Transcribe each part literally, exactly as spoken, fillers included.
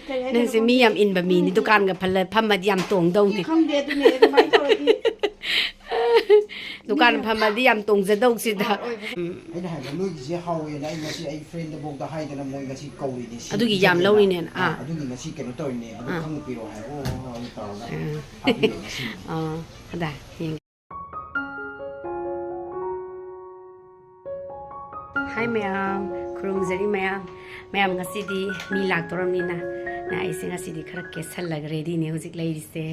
ꯀꯩ ꯍꯥꯏꯗꯣꯏꯅꯣ ꯅꯪꯁꯦ ꯃꯤ ꯌꯥꯝ ꯈꯪꯗꯦ꯫ ꯏꯟꯕ ꯃꯤꯅꯤ꯫ ꯎꯝ꯫ ꯗꯨꯀꯥꯟꯒ ꯐꯜꯂ ꯐꯝꯃꯗꯤ ꯌꯥꯝ ꯇꯣꯡꯗꯧꯅꯤ꯫ ꯈꯪꯗꯦ, ꯑꯗꯨꯅꯦ, ꯑꯗꯨꯃꯥꯏꯅ ꯇꯧꯔꯗꯤ꯫ ꯗꯨꯀꯥꯟ ꯐꯝꯃꯗꯤ ꯌꯥꯝ ꯇꯣꯡꯖꯗꯧꯁꯤꯗ꯫ ꯍꯣꯏ, ꯑꯣꯏꯕꯅꯦ꯫ ꯎꯝ꯫ ꯑꯩꯅ ꯍꯥꯏꯕ, ꯅꯣꯏꯒꯤꯁꯦ ꯍꯥꯎꯋꯦꯅ ꯑꯩ ꯉꯁꯤ ꯑꯩ friend ꯐꯥꯎꯗ ꯍꯥꯏꯗꯅ ꯃꯣꯏ ꯉꯁꯤ ꯀꯧꯔꯤꯅꯦ꯫ ꯁꯤ ꯑꯗꯨꯒꯤ ꯌꯥꯝ ꯄꯤꯖꯒꯦꯅ꯫ ꯂꯧꯔꯤꯅꯦꯅ꯫ ꯑꯥ, ꯑꯥ꯫ ꯑꯗꯨꯒꯤ ꯉꯁꯤ ꯀꯩꯅꯣ ꯇꯧꯔꯤꯅꯦ꯫ ꯑꯗꯨ ꯑꯥ꯫ ꯈꯪꯅ ꯄꯤꯔꯛꯑꯣ ꯍꯥꯏ꯫ ꯑꯣ, ꯑꯣ, ꯑꯣ, ꯇꯧꯔꯒ ꯎꯝ꯫ ꯍꯥꯞꯄꯤꯔꯛꯑꯣ ꯉꯁꯤ꯫ ꯑꯥ, ꯑꯗꯥ, ꯌꯦꯡꯒꯦ꯫ ꯍꯥꯏ ꯃꯌꯥꯝ, ꯈꯨꯔꯨꯝꯖꯔꯤ ꯃꯌꯥꯝ꯫ ꯃꯌꯥꯝ, ꯉꯁꯤꯗꯤ ꯃꯤ ꯂꯥꯛꯇꯣꯔꯝꯅꯤꯅ, ꯅ ꯑꯩꯁꯦ ꯉꯁꯤꯗꯤ ꯈꯔ ꯀꯦꯁꯜꯂꯒ readyꯅꯦ ꯍꯧꯖꯤꯛ ꯂꯩꯔꯤꯁꯦ꯫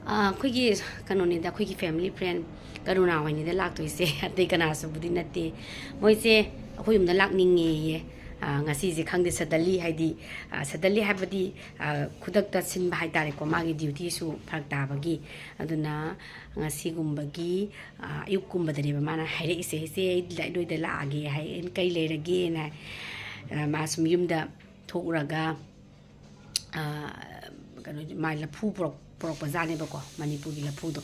ꯑꯥ, ꯑꯩꯈꯣꯏꯒꯤ ꯀꯩꯅꯣꯅꯤꯗ, ꯑꯩꯈꯣꯏꯒꯤ family friend ꯀꯔꯨꯅꯥ ꯍꯣꯏꯅꯤꯗ ꯂꯥꯛꯇꯣꯏꯁꯦ꯫ ꯑꯇꯩ ꯀꯅꯥꯁꯨꯕꯨꯗꯤ ꯅꯠꯇꯦ꯫ ꯃꯣꯏꯁꯦ ꯑꯩꯈꯣꯏ ꯌꯨꯝꯗ ꯂꯥꯛꯅꯤꯡꯉꯦꯌꯦ꯫ ꯑꯥ, ꯉꯁꯤꯁꯦ ꯈꯪꯗꯦ, suddenly ꯍꯥꯏꯗꯤ, ꯑꯥ, suddenly ꯍꯥꯏꯕꯗꯤ, ꯑꯥ, ꯈꯨꯗꯛꯇ ꯁꯤꯟꯕ ꯍꯥꯏꯇꯥꯔꯦꯀꯣ, ꯃꯥꯒꯤ dutyꯁꯨ ꯐꯔꯛ ꯇꯥꯕꯒꯤ꯫ ꯑꯗꯨꯅ ꯉꯁꯤꯒꯨꯝꯕꯒꯤ, ꯑꯥ, ꯑꯌꯨꯛꯀꯨꯝꯕꯗꯅꯦꯕ ꯃꯥꯅ ꯍꯥꯏꯔꯛꯏꯁꯦ, "ꯏꯆꯦ, ꯑꯩ ꯂ-, ꯅꯣꯏꯗ ꯂꯥꯛꯑꯒꯦ" ꯍꯥꯏ꯫ ꯑꯩꯅ, "ꯀꯩ ꯂꯩꯔꯒꯦꯅ?" ꯑꯥ, ꯃꯥ ꯁꯨꯝ ꯌꯨꯝꯗ ꯊꯣꯛꯎꯔꯒ, ꯑꯥ, ꯀꯩꯅꯣ, ꯃꯥꯏ ꯂꯐꯨ ꯄꯨꯔꯛ-, ꯄꯨꯔꯛꯄꯖꯥꯠꯅꯦꯕꯀꯣ, ꯃꯅꯤꯄꯨꯔꯒꯤ ꯂꯐꯨꯗꯣ꯫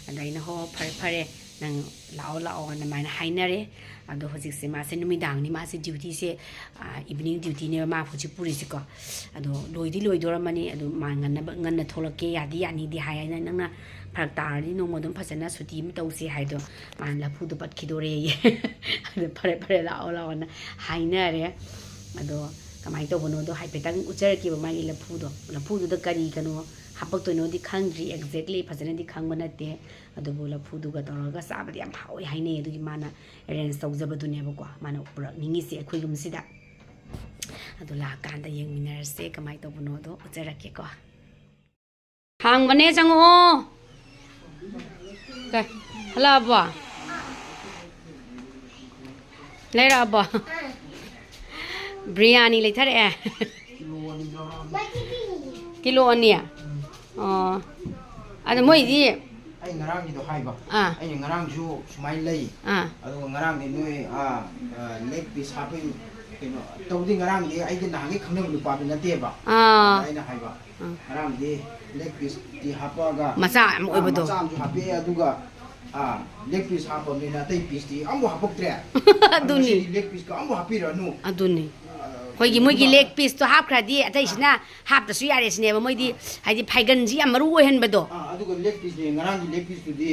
ꯑꯗ ꯑꯩꯅ, "ꯍꯣ, ꯐꯔꯦ, ꯐꯔꯦ, ꯅꯪ ꯂꯥꯛꯑꯣ, ꯂꯥꯛꯑꯣꯅ" ꯑꯗꯨꯃꯥꯏꯅ ꯍꯥꯏꯅꯔꯦ꯫ ꯑꯗꯣ ꯍꯧꯖꯤꯛꯁꯦ ꯃꯥꯁꯦ ꯅꯨꯃꯤꯗꯥꯡꯅꯤ, ꯃꯥꯁꯦ dutyꯁꯦ, ꯑꯥ, evening dutyꯅꯦꯕ ꯃꯥ ꯍꯧꯖꯤꯛ ꯄꯨꯔꯤꯁꯦꯀꯣ꯫ ꯑꯗꯣ ꯂꯣꯏꯗꯤ ꯂꯣꯏꯗꯣꯔꯝꯃꯅꯤ꯫ ꯑꯗꯣ ꯃꯥ ꯉꯟꯅꯕ, ꯉꯟꯅ ꯊꯣꯛꯂꯛꯀꯦ, ꯌꯥꯗꯤ ꯌꯥꯅꯤꯗꯤ ꯍꯥꯏ꯫ ꯑꯩꯅ, "ꯅꯪꯅ ꯐꯔꯛ ꯇꯥꯔꯗꯤ ꯅꯣꯡꯃ ꯑꯗꯨꯝ ꯐꯖꯅ ꯁꯨꯇꯤ ꯑꯃ ꯇꯧꯁꯦ" ꯍꯥꯏꯗꯣ, ꯃꯥꯅ ꯂꯐꯨꯗꯣ ꯄꯠꯈꯤꯗꯣꯔꯦꯌꯦ꯫ ꯑꯗꯣ, "ꯐꯔꯦ, ꯐꯔꯦ, ꯂꯥꯛꯑꯣ, ꯂꯥꯛꯑꯣꯅ" ꯍꯥꯏꯅꯔꯦ꯫ ꯑꯗꯣ ꯀꯃꯥꯏꯅ ꯇꯧꯕꯅꯣꯗꯣ ꯍꯥꯏꯐꯦꯠꯇꯪ ꯎꯠꯆꯔꯛꯀꯦꯕ, ꯃꯥꯒꯤ ꯂꯐꯨꯗꯣ꯫ ꯂꯐꯨꯗꯨꯗ ꯀꯔꯤ ꯀꯩꯅꯣ ꯍꯥꯄꯛꯇꯣꯏꯅꯣꯗꯤ ꯈꯪꯗ꯭ꯔꯤ, exactly ꯐꯖꯅꯗꯤ ꯈꯪꯕ ꯅꯠꯇꯦ꯫ ꯑꯗꯨꯕꯨ ꯂꯐꯨꯗꯨꯒ ꯇꯧꯔꯒ ꯆꯥꯕꯗꯤ ꯌꯥꯝ ꯍꯥꯎꯋꯦ ꯍꯥꯏꯅꯩ꯫ ꯑꯗꯨꯒꯤ ꯃꯥꯅ arrange ꯇꯧꯖꯕꯗꯨꯅꯦꯕꯀꯣ, ꯃꯥꯅ ꯄꯨꯔꯛꯅꯤꯡꯉꯤꯁꯦ ꯑꯩꯈꯣꯏ ꯌꯨꯝꯁꯤꯗ꯫ ꯑꯗꯣ ꯂꯥꯛꯑꯀꯥꯟꯗ ꯌꯦꯡꯃꯤꯟꯅꯔꯁꯦ ꯀꯃꯥꯏꯅ ꯇꯧꯕꯅꯣꯗꯣ ꯎꯠꯆꯔꯛꯀꯦꯀꯣ꯫ ꯍꯥꯡꯕꯅꯦ, ꯆꯪꯉꯛꯑꯣ꯫ ꯀꯩ, ꯍꯜꯂꯛꯑꯕꯣ? ꯂꯩꯔꯛꯑꯕꯣ? ꯕ꯭ꯔꯤꯌꯥꯅꯤ ꯂꯩꯊꯔꯛꯑꯦ꯫ ꯀꯤꯂꯣ ꯑꯅꯤ꯫ ꯑꯣ꯫ ꯑꯗꯣ ꯃꯣꯏꯗꯤ ꯑꯩ ꯉꯔꯥꯡꯒꯤꯗꯣ ꯍꯥꯏꯕ꯫ ꯑꯥ꯫ ꯑꯩꯅ ꯉꯔꯥꯡꯁꯨ ꯁꯨꯃꯥꯏꯅ ꯂꯩ꯫ ꯑꯥ꯫ ꯑꯗꯨꯒ ꯉꯔꯥꯡꯗꯤ ꯅꯣꯏ, ꯑꯥ, ꯑꯥ, leg piece ꯍꯥꯞꯄꯩ ꯀꯩꯅꯣ ꯇꯧꯗꯦ꯫ ꯉꯔꯥꯡꯗꯤ ꯑꯩꯒ ꯅꯍꯥꯟꯒꯩ ꯈꯪꯅꯕ ꯅꯨꯄꯥꯗꯨ ꯅꯠꯇꯦꯕ꯫ ꯑꯥ꯫ ꯑꯗ ꯑꯩꯅ ꯍꯥꯏꯕ, ꯑꯥ꯫ ꯉꯔꯥꯡꯗꯤ leg pieceꯇꯤ ꯍꯥꯞꯄꯛꯑꯒ, ꯃꯆꯥ ꯌꯥꯝ ꯑꯥ, ꯑꯣꯏꯕꯗꯣ꯫ ꯃꯆꯥ ꯑꯃꯁꯨ ꯍꯥꯞꯄꯛꯑꯦ, ꯑꯗꯨꯒ, ꯑꯥ, leg piece ꯍꯥꯞꯄꯕꯅꯤꯅ ꯑꯇꯩ pieceꯇꯤ ꯑꯃꯐꯥꯎ ꯍꯥꯞꯄꯛꯇ꯭ꯔꯦ꯫ ꯑꯗꯨꯅꯤ꯫ ꯉꯁꯤꯗꯤ leg pieceꯀ ꯑꯃꯐꯥꯎ ꯍꯥꯞꯄꯤꯔꯅꯨ꯫ ꯑꯗꯨꯅꯤ꯫ ꯑꯥ, ꯑꯩꯈꯣꯏꯒꯤ ꯃꯣꯏꯒꯤ ꯂꯦꯒ ꯄꯤꯁꯇꯣ ꯍꯥꯞꯈ꯭ꯔꯗꯤ ꯑꯇꯩꯁꯤꯅ ꯍꯥꯞꯇꯁꯨ ꯌꯥꯔꯦ ꯁꯤꯅꯦꯕ ꯃꯣꯏꯗꯤ, ꯍꯥꯏꯗꯤ ꯐꯥꯏꯒꯟꯁꯤ ꯌꯥꯝ ꯃꯔꯨ ꯑꯣꯏꯍꯟꯕꯗꯣ꯫ ꯑꯥ, ꯑꯗꯨꯒ ꯂꯦꯒ ꯄꯤꯁꯇꯨꯗꯤ, ꯉꯔꯥꯡꯒꯤ ꯂꯦꯒ ꯄꯤꯁꯇꯨꯗꯤ,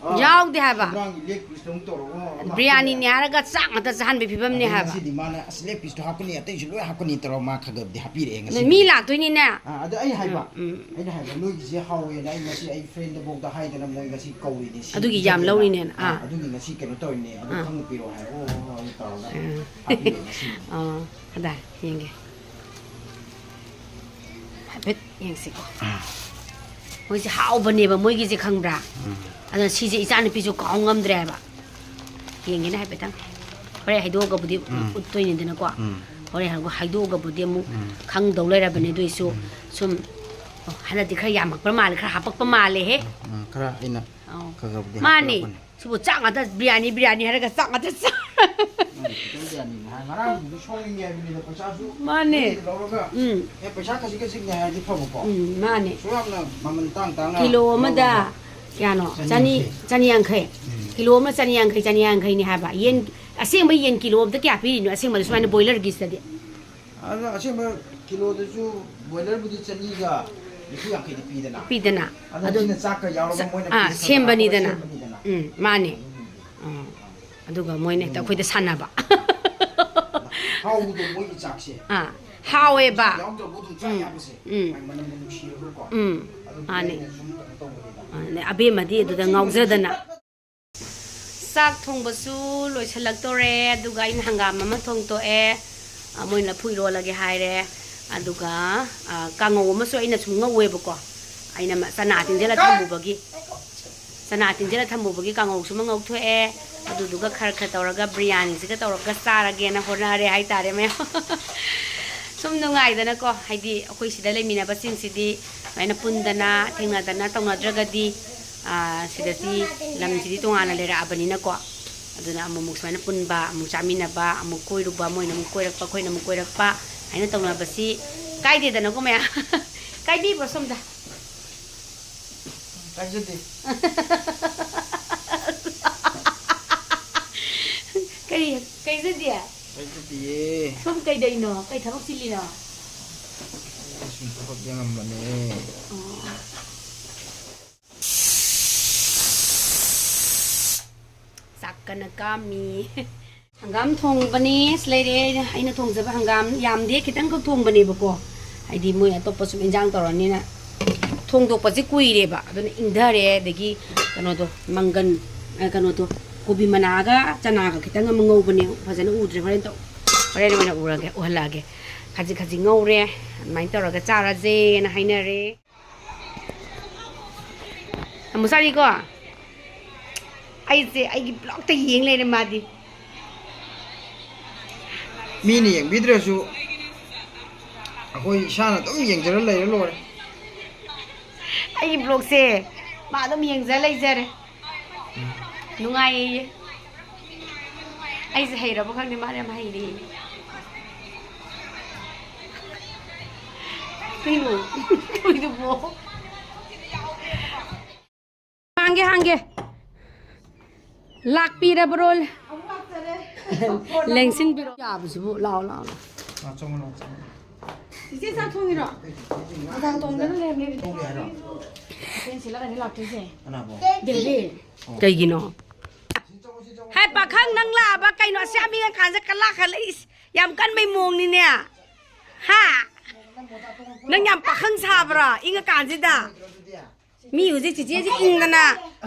ꯑꯥ, ꯌꯥꯎꯗꯦ ꯍꯥꯏꯕ꯫ ꯉꯔꯥꯡꯒꯤ ꯂꯦꯒ ꯄꯤꯁꯇꯣ ꯑꯃꯨꯛ ꯇꯧꯔꯒ ꯑꯃ ꯕꯤꯔꯌꯥꯅꯤꯅꯦ ꯍꯥꯞꯆꯤꯜꯂꯦ꯫ ꯍꯥꯏꯔꯒ ꯆꯥꯛ ꯉꯥꯛꯇ ꯆꯥꯍꯟꯕ ꯐꯤꯕꯝꯅꯦ ꯑꯗꯩ ꯍꯥꯏꯕ꯫ ꯉꯁꯤꯗꯤ ꯃꯥꯅ, "ꯑꯁ, ꯂꯦꯒ ꯄꯤꯁꯇꯣ ꯍꯥꯞꯀꯅꯤ, ꯑꯇꯩꯁꯨ ꯂꯣꯏ ꯍꯥꯞꯀꯅꯤ" ꯇꯧꯔꯒ ꯃꯥ ꯈꯔ ꯈꯔꯕꯨꯗꯤ ꯍꯥꯞꯄꯤꯔꯛꯑꯦ ꯉꯁꯤꯗꯤ꯫ ꯃꯤ ꯂꯥꯛꯇꯣꯏꯅꯤꯅꯦ꯫ ꯑꯥ, ꯑꯗ ꯑꯩ ꯍꯥꯏꯕ, ꯎꯝ, ꯎꯝ꯫ ꯑꯩꯅ ꯍꯥꯏꯕ, "ꯅꯣꯏꯒꯤꯁꯦ ꯍꯥꯎꯋꯦꯅ ꯑꯩ ꯉꯁꯤ ꯑꯩ ꯐ꯭ꯔꯦꯟꯗꯐꯥꯎꯗ ꯍꯥꯏꯗꯅ ꯃꯣꯏ ꯉꯁꯤ ꯀꯧꯔꯤꯅꯦ, ꯁꯤ ꯑꯗꯨꯒꯤ ꯌꯥꯝ ꯄꯤꯖꯒꯦꯅ꯫ ꯂꯧꯔꯤꯅꯦꯅ, ꯑꯥ, ꯑꯥ꯫ ꯑꯗꯨꯒꯤ ꯉꯁꯤ ꯀꯩꯅꯣ ꯇꯧꯔꯤꯅꯦ, ꯑꯗꯨ ꯑꯥ꯫ ꯈꯪꯅ ꯄꯤꯔꯛꯑꯣ" ꯍꯥꯏꯔꯒ, "ꯑꯣ, ꯑꯣ, ꯑꯣ" ꯇꯧꯔꯒ ꯎꯝ꯫ ꯍꯥꯞꯄꯤꯔꯛꯑꯦ ꯉꯁꯤꯗꯤ꯫ ꯑꯥ, ꯑꯗꯥ, ꯌꯦꯡꯒꯦ꯫ ꯍꯥꯏꯐꯦꯠ ꯌꯦꯡꯁꯤꯀꯣ꯫ ꯑꯥ꯫ ꯃꯣꯏꯁꯦ ꯍꯥꯎꯕꯅꯦꯕ, ꯃꯣꯏꯒꯤꯁꯦ ꯈꯪꯕ꯭ꯔꯥ? ꯎꯝ꯫ ꯑꯗꯨꯅ ꯁꯤꯁꯦ ꯏꯆꯥꯅꯨꯄꯤꯁꯨ ꯀꯥꯎ ꯉꯝꯗ꯭ꯔꯦ ꯍꯥꯏꯕ꯫ ꯌꯦꯡꯒꯦꯅꯦ ꯍꯥꯏꯐꯦꯠꯇꯪ꯫ ꯍꯣꯔꯦꯟ ꯍꯥꯏꯗꯣꯛꯑꯒꯕꯨꯗꯤ ꯎꯝ꯫ ꯎꯠꯇꯣꯏꯅꯤꯗꯅꯀꯣ꯫ ꯎꯝ꯫ ꯍꯣꯔꯦꯟ ꯍꯥꯏꯗꯣꯛ-, ꯍꯥꯏꯗꯣꯛꯑꯒꯕꯨꯗꯤ ꯑꯃꯨꯛ ꯎꯝ꯫ ꯈꯪꯗꯧ ꯂꯩꯔꯕꯅꯦ꯫ ꯑꯗꯨꯏꯁꯨ ꯎꯝ꯫ ꯁꯨꯝ, ꯑꯣ, ꯍꯟꯗꯛꯇꯤ ꯈꯔ ꯌꯥꯝꯃꯛꯄ ꯃꯥꯜꯂꯦ, ꯈꯔ ꯍꯥꯞꯄꯛꯄ ꯃꯥꯜꯂꯦꯍꯦ꯫ ꯎꯝ, ꯈꯔ ꯑꯩꯅ ꯑꯧ꯫ ꯈꯔ ꯈꯔꯕꯨꯗꯤ ꯃꯥꯅꯦ꯫ ꯍꯥꯞꯀꯠꯂꯛꯄꯅꯦ꯫ ꯁꯤꯕꯨ ꯆꯥꯛ ꯉꯥꯛꯇ, ꯕꯤꯔꯌꯥꯅꯤ, ꯕꯤꯔꯌꯥꯅꯤ ꯍꯥꯏꯔꯒ ꯆꯥꯛ ꯉꯥꯛꯇ ꯆꯥ-, ꯅꯪ ꯈꯤꯇꯪ ꯕꯤꯔꯌꯥꯅꯤꯅ ꯍꯥꯏ, ꯉꯔꯥꯡꯗꯨꯁꯨ ꯁꯥꯎꯅꯤꯡꯉꯦ ꯍꯥꯏꯕꯅꯤꯗ, ꯄꯩꯁꯥꯁꯨ ꯃꯥꯅꯦ꯫ ꯅꯪꯒꯤ ꯂꯧꯔꯒ, ꯎꯝ꯫ ꯑꯦ, ꯄꯩꯁꯥ ꯈꯖꯤꯛ ꯈꯖꯤꯛꯅꯦ ꯍꯥꯏꯔꯗꯤ ꯐꯕꯀꯣ꯫ ꯎꯝ, ꯃꯥꯅꯦ꯫ ꯁꯨꯛ ꯌꯥꯝꯅ ꯃꯃꯜ ꯇꯥꯡ ꯇꯥꯡꯅ ꯀꯤꯂꯣ ꯑꯃꯗ ꯂꯧꯔꯒ ꯀꯌꯥꯅꯣ? ꯆꯅꯤ ꯆꯅꯤ-, ꯌꯥꯡꯈꯩ꯫ ꯆꯅꯤ ꯌꯥꯡꯈꯩ꯫ ꯎꯝ꯫ ꯀꯤꯂꯣ ꯑꯃ ꯆꯅꯤ ꯌꯥꯡꯈꯩ, ꯆꯅꯤ ꯌꯥꯡꯈꯩꯅꯤ ꯍꯥꯏꯕ꯫ ꯌꯦꯟ, ꯑꯁꯦꯡꯕ ꯌꯦꯟ ꯀꯤꯂꯣ ꯑꯝꯗ ꯀꯌꯥ ꯄꯤꯔꯤꯅꯣ? ꯑꯁꯦꯡꯕꯗ ꯁꯨꯃꯥꯏꯅ ꯕꯣꯏꯂꯔꯒꯤꯁꯤꯗꯗꯤ? ꯑꯗꯣ ꯑꯁꯦꯡꯕ ꯀꯤꯂꯣꯗꯁꯨ ꯕꯣꯏꯂꯔꯕꯨꯗꯤ ꯆꯅꯤꯒ ꯅꯤꯐꯨ ꯌꯥꯡꯈꯩꯗꯤ ꯄꯤꯗꯅ꯫ ꯄꯤꯗꯅ꯫ ꯑꯗꯣ ꯑꯗꯣ ꯁꯤꯅ ꯆꯥꯛꯀ ꯌꯥꯎꯔꯒ ꯆꯥ-, ꯃꯣꯏꯅ ꯑꯥ, piece ꯈꯔ ꯁꯦꯝꯕꯅꯤꯗꯅ꯫ ꯍꯥꯞꯄꯒ ꯁꯦꯝꯕꯅꯤꯗꯅ꯫ ꯎꯝ, ꯃꯥꯅꯦ꯫ ꯑꯗꯨꯒꯤꯅꯤꯗ꯫ ꯑꯥ, ꯑꯗꯨꯒ ꯃꯣꯏꯅ ꯍꯦꯛꯇ ꯑꯩꯈꯣꯏꯗ ꯁꯥꯟꯅꯕ꯫ ꯍꯥꯎꯕꯗꯣ ꯃꯣꯏꯒꯤ ꯆꯥꯛꯁꯦ꯫ ꯑꯥ, ꯍꯥꯎꯋꯦꯕ꯫ ꯌꯥꯎꯗ꯭ꯔꯕꯨ ꯑꯗꯨꯝ ꯆꯥ ꯎꯝ, ꯌꯥꯕꯁꯦ꯫ ꯎꯝ꯫ ꯃꯥꯏ ꯃꯅꯝꯗꯣ ꯅꯨꯡꯁꯤꯔꯒꯀꯣ꯫ ꯎꯝ, ꯑꯗꯨꯒꯤ ꯃꯥꯅꯦ꯫ ꯑꯩꯅ ꯁꯨꯝ ꯀꯩꯅꯣ ꯇꯧꯕꯅꯤꯗ꯫ ꯑꯥ, ꯑꯗꯩ ꯑꯕꯦꯝꯃꯗꯤ ꯑꯗꯨꯗ ꯉꯥꯎꯖꯗꯅ꯫ ꯆꯥꯛ ꯊꯣꯡꯕꯁꯨ ꯂꯣꯏꯁꯤꯜꯂꯛꯇꯣꯔꯦ, ꯑꯗꯨꯒ ꯑꯩꯅ ꯍꯪꯒꯥꯝ ꯑꯃ ꯊꯣꯡꯇꯣꯛꯑꯦ, ꯑ, ꯃꯣꯏꯅ ꯂꯐꯨ ꯏꯔꯣꯜꯂꯒꯦ ꯍꯥꯏꯔꯦ, ꯑꯗꯨꯒ, ꯑ, ꯀꯥꯡꯉꯧ ꯑꯃꯁꯨ ꯑꯩꯅ ꯁꯨꯝ ꯉꯧꯋꯦꯕꯀꯣ, ꯑꯩꯅ ꯃ-, ꯆꯅꯥ ꯇꯤꯡꯁꯤꯜꯂ ꯊꯝꯃꯨꯕꯒꯤ, ꯆꯅꯥ ꯇꯤꯡꯁꯤꯜꯂ ꯊꯝꯃꯨꯕꯒꯤ ꯀꯥꯡꯉꯧꯁꯨ ꯑꯃ ꯉꯧꯊꯣꯛꯑꯦ, ꯑꯗꯨꯗꯨꯒ ꯈꯔ ꯈꯔ ꯇꯧꯔꯒ ꯕꯤꯔꯌꯥꯅꯤꯁꯤꯒ ꯇꯧꯔꯒ ꯆꯥꯔꯒꯦꯅ ꯍꯣꯠꯅꯔꯦ ꯍꯥꯏꯇꯥꯔꯦ ꯃꯌꯥꯝ꯫ ꯁꯨꯝ ꯅꯨꯡꯉꯥꯏꯗꯅꯀꯣ, ꯍꯥꯏꯗꯤ ꯑꯩꯈꯣꯏ ꯁꯤꯗ ꯂꯩꯃꯤꯟꯅꯕꯁꯤꯡꯁꯤꯗꯤ ꯁꯨꯃꯥꯏꯅ ꯄꯨꯟꯗꯅ ꯊꯦꯡꯅꯗꯅ ꯇꯧꯅꯗ꯭ꯔꯒꯗꯤ, ꯑꯥ, ꯁꯤꯗꯗꯤ ꯂꯝꯁꯤꯗꯤ ꯇꯣꯉꯥꯟꯅ ꯂꯩꯔꯛꯑꯕꯅꯤꯅꯀꯣ, ꯑꯗꯨꯅ ꯑꯃꯨꯛꯃꯨꯛ ꯁꯨꯃꯥꯏꯅ ꯄꯨꯟꯕ, ꯑꯃꯨꯛ ꯆꯥꯃꯤꯟꯅꯕ, ꯑꯃꯨꯛ ꯀꯣꯏꯔꯨꯕ, ꯃꯣꯏꯅ ꯑꯃꯨꯛ ꯀꯣꯏꯔꯛꯄ, ꯑꯩꯈꯣꯏꯅ ꯑꯃꯨꯛ ꯀꯣꯏꯔꯛꯄ ꯍꯥꯏꯅ ꯇꯧꯅꯕꯁꯤ ꯀꯥꯏꯗꯦꯗꯅꯀꯣ ꯃꯌꯥꯝ꯫ ꯀꯥꯏꯕꯤꯕ꯭ꯔꯣ ꯁꯣꯝꯗ? ꯀꯥꯏꯖꯗꯦ꯫ ꯀꯔꯤ? ꯀꯥꯏꯖꯗꯦ? ꯑꯩ ꯆꯠꯇꯤꯌꯦ꯫ ꯁꯣꯝ ꯀꯩꯗꯧꯅꯣ? ꯀꯩ ꯊꯕꯛ ꯆꯤꯜꯂꯤꯅꯣ? ꯑꯩ ꯁꯨꯝ ꯊꯕꯛ ꯌꯦꯡꯉꯝꯕꯅꯦ꯫ ꯑꯣ꯫ ꯆꯥꯛ ꯀꯟꯅ ꯀꯥꯝꯃꯤ꯫ ꯍꯪꯒꯥꯝ ꯊꯣꯡꯕꯅꯦ꯫ ꯑꯁ, ꯂꯩꯔꯦ ꯑꯩꯅ, ꯑꯩꯅ ꯊꯣꯡꯖꯕ ꯍꯪꯒꯥꯝ꯫ ꯌꯥꯝꯗꯦ, ꯈꯤꯇꯪꯈꯛ ꯊꯣꯡꯕꯅꯦꯕꯀꯣ꯫ ꯍꯥꯏꯗꯤ ꯃꯣꯏ ꯑꯇꯣꯞꯄ ꯁꯨꯝ ꯏꯟꯖꯥꯡ ꯇꯧꯔꯅꯤꯅ꯫ ꯊꯣꯡꯗꯣꯛꯄꯁꯦ ꯀꯨꯏꯔꯦꯕ꯫ ꯑꯗꯨꯅ ꯏꯪꯊꯔꯦ꯫ ꯑꯗꯒꯤ ꯀꯩꯅꯣꯗꯣ, ꯃꯪꯒꯟ, ꯑ, ꯀꯩꯅꯣꯗꯣ, ꯀꯣꯕꯤ ꯃꯅꯥꯒ ꯆꯅꯥꯒ ꯈꯤꯇꯪ ꯑꯃ ꯉꯧꯕꯅꯦ꯫ ꯐꯖꯅ ꯎꯗ꯭ꯔꯦ꯫ ꯍꯣꯔꯦꯟ ꯇꯧ-, ꯍꯣꯔꯦꯟ ꯑꯣꯏꯅ ꯎꯔꯒꯦ, ꯎꯍꯜꯂꯛꯑꯒꯦ꯫ ꯈꯖꯤꯛ ꯈꯖꯤꯛ ꯉꯧꯔꯦ꯫ ꯑꯗꯨꯃꯥꯏꯅ ꯇꯧꯔꯒ ꯆꯥꯔꯁꯦꯅ ꯍꯥꯏꯅꯔꯦ꯫ ꯑꯃꯨꯛ ꯆꯥꯔꯤꯀꯣ? ꯑꯩꯁꯦ ꯑꯩꯒꯤ ꯕ꯭ꯂꯣꯛꯇ ꯌꯦꯡ ꯂꯩꯔꯦ ꯃꯥꯗꯤ꯫ ꯃꯤꯅ ꯌꯦꯡꯕꯤꯗ꯭ꯔꯁꯨ ꯑꯩꯈꯣꯏ ꯏꯁꯥꯅ ꯑꯗꯨꯝ ꯌꯦꯡꯖꯔ ꯂꯩꯔ ꯂꯣꯏꯔꯦ꯫ ꯑꯩꯒꯤ ꯕ꯭ꯂꯣꯛꯁꯦ ꯃꯥ ꯑꯗꯨꯝ ꯌꯦꯡꯖ ꯂꯩꯖꯔꯦ꯫ ꯎꯝ꯫ ꯅꯨꯡꯉꯥꯏꯌꯦ꯫ ꯑꯩꯁꯦ ꯍꯩꯔꯕ ꯈꯪꯗꯦ, ꯃꯥꯅ ꯌꯥꯝ ꯍꯩꯔꯦ꯫ ꯀꯩꯅꯣ? ꯇꯧꯔꯤꯗꯨꯕꯣ? ꯍꯥꯡꯒꯦ, ꯍꯥꯡꯒꯦ꯫ ꯂꯥꯛꯄꯤꯔꯕ꯭ꯔꯣ? ꯂꯦꯡꯁꯤꯟꯕꯤꯔꯣ꯫ ꯌꯥꯕꯁꯤꯕꯨ, ꯂꯥꯛꯑꯣ, ꯂꯥꯛꯑꯣ, ꯂꯥꯛꯑꯣ꯫ ꯂꯥꯛꯑꯣ, ꯆꯪꯉꯣ, ꯂꯥꯛꯑꯣ, ꯆꯪꯉꯣ꯫ ꯆꯤꯆꯦ ꯆꯥꯛ ꯊꯣꯡꯉꯤꯔꯣ? ꯅꯨꯡꯗꯥꯡ ꯊꯣꯡꯗꯅ ꯂꯩꯔꯝꯃꯦ꯫ ꯊꯣꯡꯒꯦ ꯍꯥꯏꯔꯣ? ꯆꯦꯟ ꯁꯤꯜꯂꯒꯅꯤ ꯂꯥꯛꯇꯣꯏꯁꯦ꯫ ꯀꯅꯥꯕꯣ? ꯗꯦꯕꯤ꯫ ꯀꯩꯒꯤꯅꯣ? ꯍꯥꯏ ꯄꯥꯈꯪ, ꯅꯪ ꯂꯥꯛꯑꯕ ꯀꯩꯅꯣ? ꯑꯁꯤ ꯌꯥꯝ ꯏꯪꯉꯀꯥꯟꯁꯦ ꯀꯂꯥ ꯈꯜꯂꯛꯏꯁ? ꯌꯥꯝ ꯀꯟꯕꯩ ꯃꯑꯣꯡꯅꯤꯅꯦ꯫ ꯍꯥ? ꯅꯪ ꯌꯥꯝ ꯄꯥꯈꯪ ꯁꯥꯕ꯭ꯔꯥ ꯏꯪꯉꯀꯥꯟꯁꯤꯗ? ꯃꯤ ꯍꯧꯖꯤꯛ ꯆꯤꯆꯦꯁꯤ ꯏꯪꯗꯅ꯫